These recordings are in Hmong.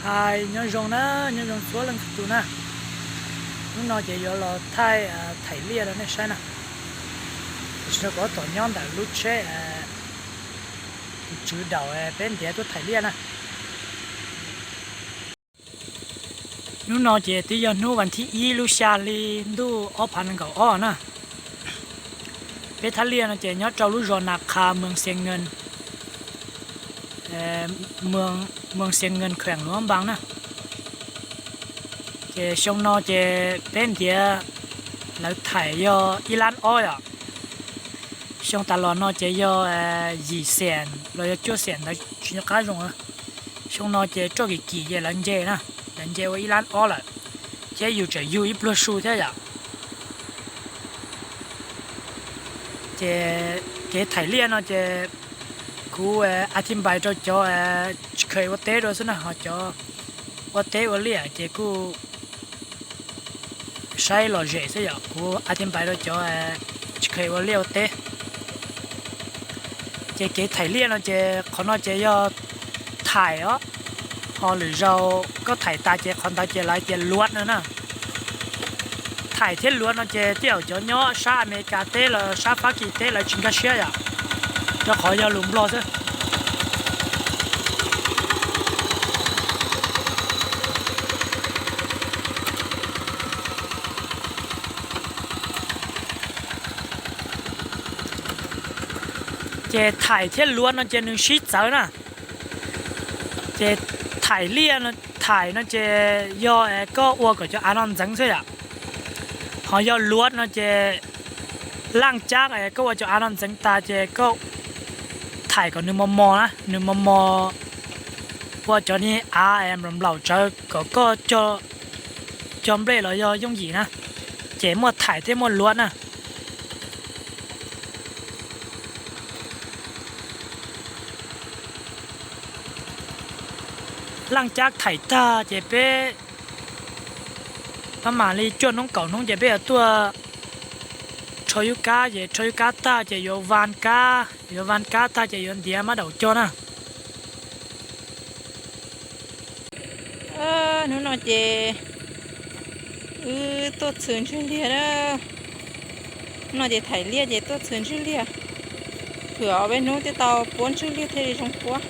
Hais nyob zoo na, nyob zoo txhua leej txhua tus na. Hnub no ces yuav los thaij, thaim liaj rau nej saib na. Tam sim no kuv tab tom nyob ntawm lub tsheb tus tswv daum peb ntiav tuaj thaim liaj na. Hnub no ces twb yog hnub vas thib ib lub xya hli ntuj ob phav nees nkaum ob na. Peb thaij liaj no ces nyob rau lub zos Nas Qha, moos Xias Nkees, moos Xias Nkees, kheem Luam Npas na. Ces xyoo no ces peb ntiav lawv thaim yog ib lab ob yom. Xyoo tas los no ces yog yim xees los yog cuaj xees ntawd tsis nco qab zoo. Xyoo no ces roj kim kim ces lawv nce na, lawv nce ua ib lab ob lawm, thiab yus tseem yug ib pluag su thiab yom. Ces kev thaim liaj no ces kuv a thi npais rau cov tsis kheev ua teb dua xwb na, ho cov ua teb ua liaj ces kuj saib lom zem xwb yom. Kuv a thi npais rau cov tsis kheev ua liaj ua teb. Ces kev thaim liaj no ces qhov no ces yog thaim os, ho lwm zaus koj thaim tas ces qhov ntawd ces lawv tias luav no na. Thaim thiab luav no ces tej zaum cov nyob sab Amelikas teb los sab Fab Kis teb lawv tsis nkag siab yom, rau qhov yog lus Nplog xwb. Ces thaim thiab luav no ces nws sib txawv na. Ces thaim liaj, thaim no ces yog koj ua kom cov av no ntxeev xwb yom. Ho yog luav no ces laj cab koj ua cov av no ntxeev tas ces koj thaim kom nws mos mos na, nws mos mos ua cov niag av nplaum tsawv kom koj cog nplej los yog yooj yim na. Ces muaj thaim thiab muaj luav na. Laj cab thaim tag ces peb pab mam li cuaj hnub kaum hnub ces peb yuav tuaj rho yub kab, ces rho yub kab tag ces yuav va kab, yuav va kab tag ces yuav ntiav mab daum cog na. Hnub no ces wb tuaj txhwv ntswg liag na. Hnub no ces thaim liaj ces tuaj txhwv ntswg liag. Phwm ob peb hnub thiaj tau puab ntswg liag thiaj li zoo puab.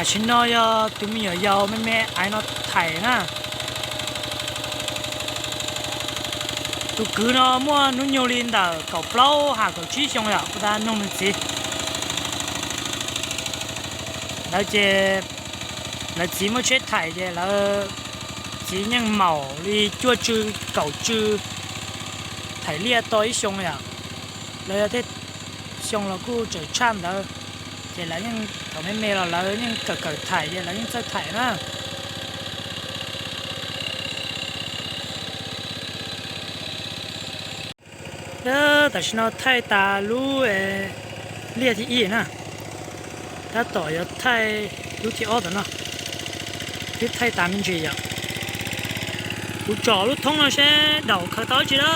Tam sim no yog tus me nyuam yaus me me aiv no thaim na. Tus kwv no muaj hnub nyoog li ntawm kaum plaub ha kaum tsib xyoo yom, kuv tab noog nws txiv. Lawv ces lawv txiv muaj tsheb thaim ces lawv txiv yeej maum li cuaj tsw kaum tsw thaim liaj tau ib xyoo yom. Lawv yog tej xyoo los kuj tseem tshaj ntawd, ces lawv yeej thaum me me los lawv yeej kawm kawm thaim ces lawv yeej txawj thaim na. Tam sim no thaij tas lub liaj thib ib na, tab tom yuav thaij lub thib ob tom no, twb thaij tas me ntsis yom. Kuv tsom lub thoob no seb daum khaws tau dab tsi na.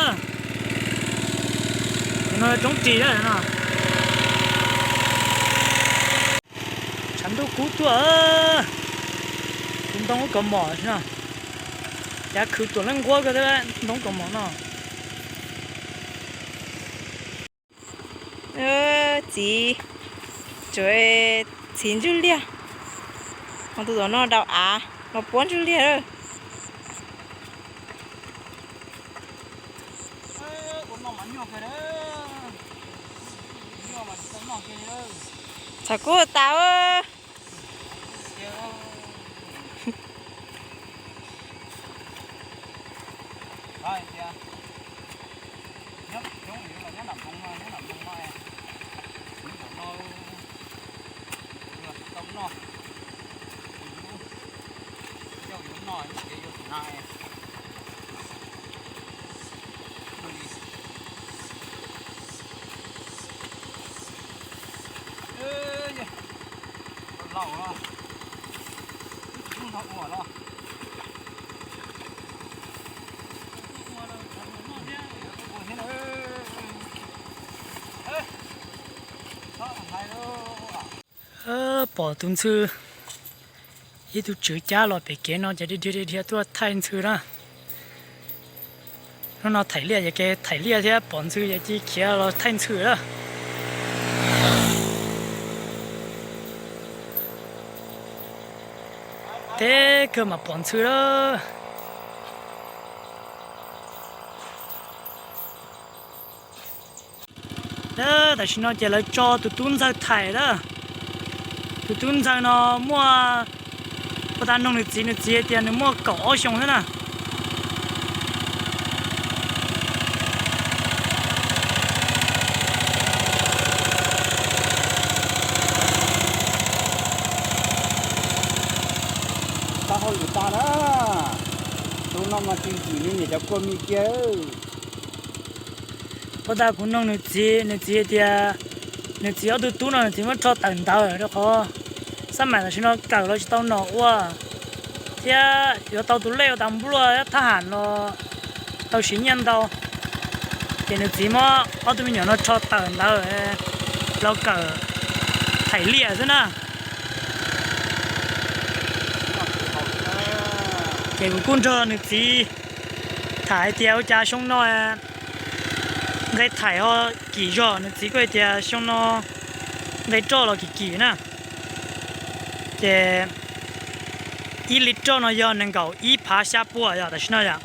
No roob ris na no. Tshav ntuj kub tuaj, tus ntoo ub kaus mom no, cav khwv tuam leej nquab ko ntoo kaus mom no. Txiv, tsuav txiv ntswg liag, ho tus tom no daus av los puab ntswg liag. Txham kub tas. No, coj yuav no, yuav na. Laus no, ib tug no ua no. Pom tus ntxhw, ib tug tswv cab los pem kev no ces dhia dhia dhia tuaj thaij ntxhw na. Hnub no thaim liaj ces kev thaim liaj thiab pom ntxhw ces cia khiav los thaij ntxhw lawm. Teb kawg mas pom ntxhw lawm. Tam sim no ces lawv tso tus tub ntxawg thaim lawm. Tus tub ntxawg no muaj, puag ta noog nws txiv, nws txiv hais tias nws muaj kaum ob xyoos xwb na. Tau hauj lwm tas na. Tus no mas tsis ntxim li niam cov kua mis kiag. Puag ta kuv noog nws txiv, nws txiv tias nws txiv ob tug tub no nws txiv muab rho tawm ntawd rau qhov xab maim tam sim no kawm los tsis tau nom ua thiab yuav tau tus lej ua tas npluaj thab ham los tsis tau siv nyiaj ntau. Ces nws txiv muab ob tug me nyuam no rho tawm ntawd los kawm thaim liaj xwb na. Ces kuv kuj nrog nws txiv tham hais tias ua cas xyoo no nqe thaim ho kim zog, nws txiv kuj hais tias xyoo no nqe roj los kim kim na. Ces ib li roj no yog nees nkaum ib phav xya puas yom, tam sim no yom.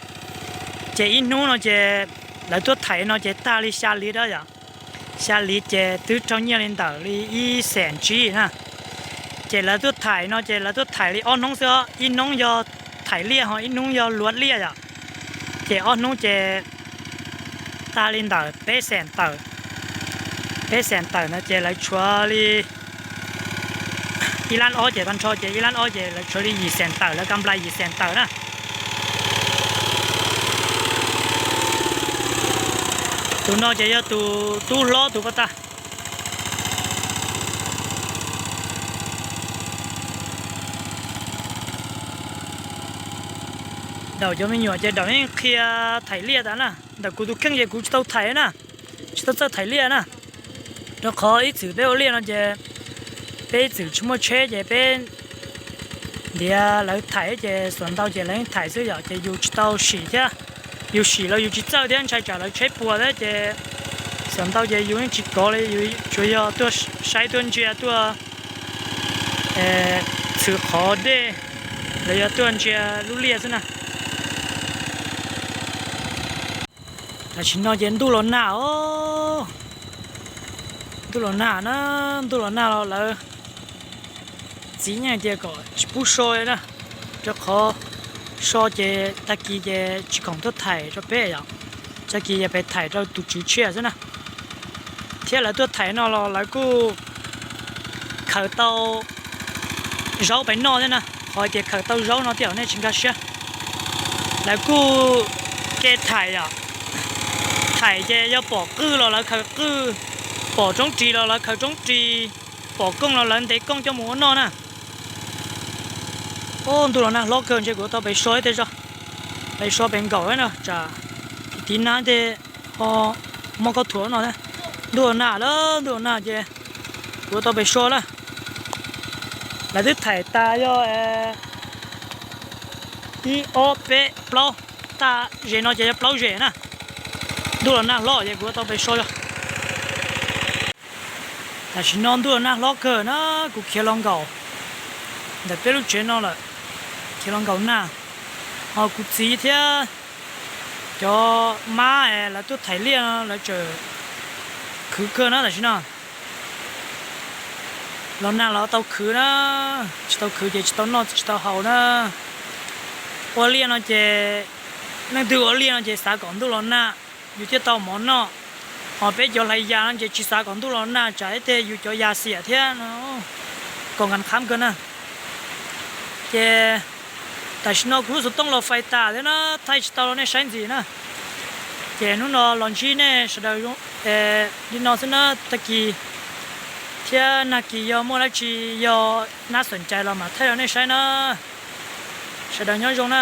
Ces ib hnub no ces lawv tuaj thaim no ces tag li xya liv dab yom. Xya liv ces twb raug nyiaj li ntawm li ib xees tsib na. Ces lawv tuaj thaim no ces lawv tuaj thaim li ob hnub xwb, ib hnub yog thaim liaj ho ib hnub yog luav liaj yom. Ces ob hnub ces tag li ntawm peb xees tawm. Peb xees tawm no ces lawv tshuav li ib lab ob ces tag nrho ces ib lab ob ces lawv tshuav li yim xees tawm, lawv ka nplais yim xees tawm na. Tus no ces yog tus tub hlob tus puag ta. Daum cov me nyuam ces daum yeej qhia thaim liaj tas na. Ntawm kuv tus kheej ces kuv tsis tau thaim na, tsis tau txawj thaim liaj na. Rau qhov ib txwm peb ua liaj no ces peb ib txwm tsis muaj tsheb ces peb ntiav lawv thaim ces xuas ntau ces lawv yeej thaim xwb yom, ces yus tsis tau sim thiab. Yus sim los yus tsis txawj thiab ntshai tsam lawv tsheb puas thiab ces xuas ntau ces yus yeej tsis kov li, yus tsuas yog tuaj saib tuaj ntsia tuaj txhwv qhov dej los yog tuaj ntsia lub liaj xwb na. Tam sim no ces ntuj los nag os. Ntuj los nag na, ntuj los nag los lawv txiv nyeej tias kom tsis pub so li na, rau qhov so ces tag kis ces tsis khoom tuaj thaim rau peb yom, tag kis yog pem thaim rau tus tswv tshiab xwb na. Thiab lawv tuaj thaim no los lawv kuj khaws tau zaub pem noj thiab na, qhov tias khaws tau zaub no thiab nej tsis nkag siab. Lawv kuj ke thaim yom, thaim ces yog pom qwj los lawv khaws qwj, pom roob ris los lawv khaws roob ris, pom kooj los lawv ntes kooj coj mus ua noj na. Ntuj los nag hlob kawg ntshe kuv yuav tau pem so ib teg zog, pem so pem nkaum na tsam tiv nag tej ho muaj khaub thuas no thiab. Ntuj los nag lawm, ntuj los nag ces kuv yuav tau pem so na. Lawv twb thaim tas yog ib ob peb plaub, tag zem no ces yog plaub zem na. Ntuj los nag hlob ces kuv yuav tau pem so. Tam sim no ntuj los nag hlob kawg na, kuv khiav los nkaum ntawm peb lub tsev no lawm, khiav los nkaum nag. Ho kuv txiv thiab cov mab lawv tuaj thaim liaj lawv tseem khwv kawg na tam sim no. Los nag los tau khwv na, tsis tau khwv ces tsis tau noj tsis tau haus na. Ua liaj no ces leej twg ua liaj no ces xav kom ntuj los nag yus thiaj tau mov noj. Ho peb cov hlais yas no ces tsis xav kom ntuj los nag tsam ib teg yus cov yas xiam thiab no. kom nkas qhab kawg na. Ces tam sim no kuv lub xov tooj los fais tas thiab na, thaij tsis tau rau nej saib ntxiv na. Ces hnub no los ntsib nej sawv daws li no xwb na, tag kis thiab nag kis yog muaj dab tsi yog nab xeem cais los mam thaij rau nej saib na. Sawv daws nyob zoo na.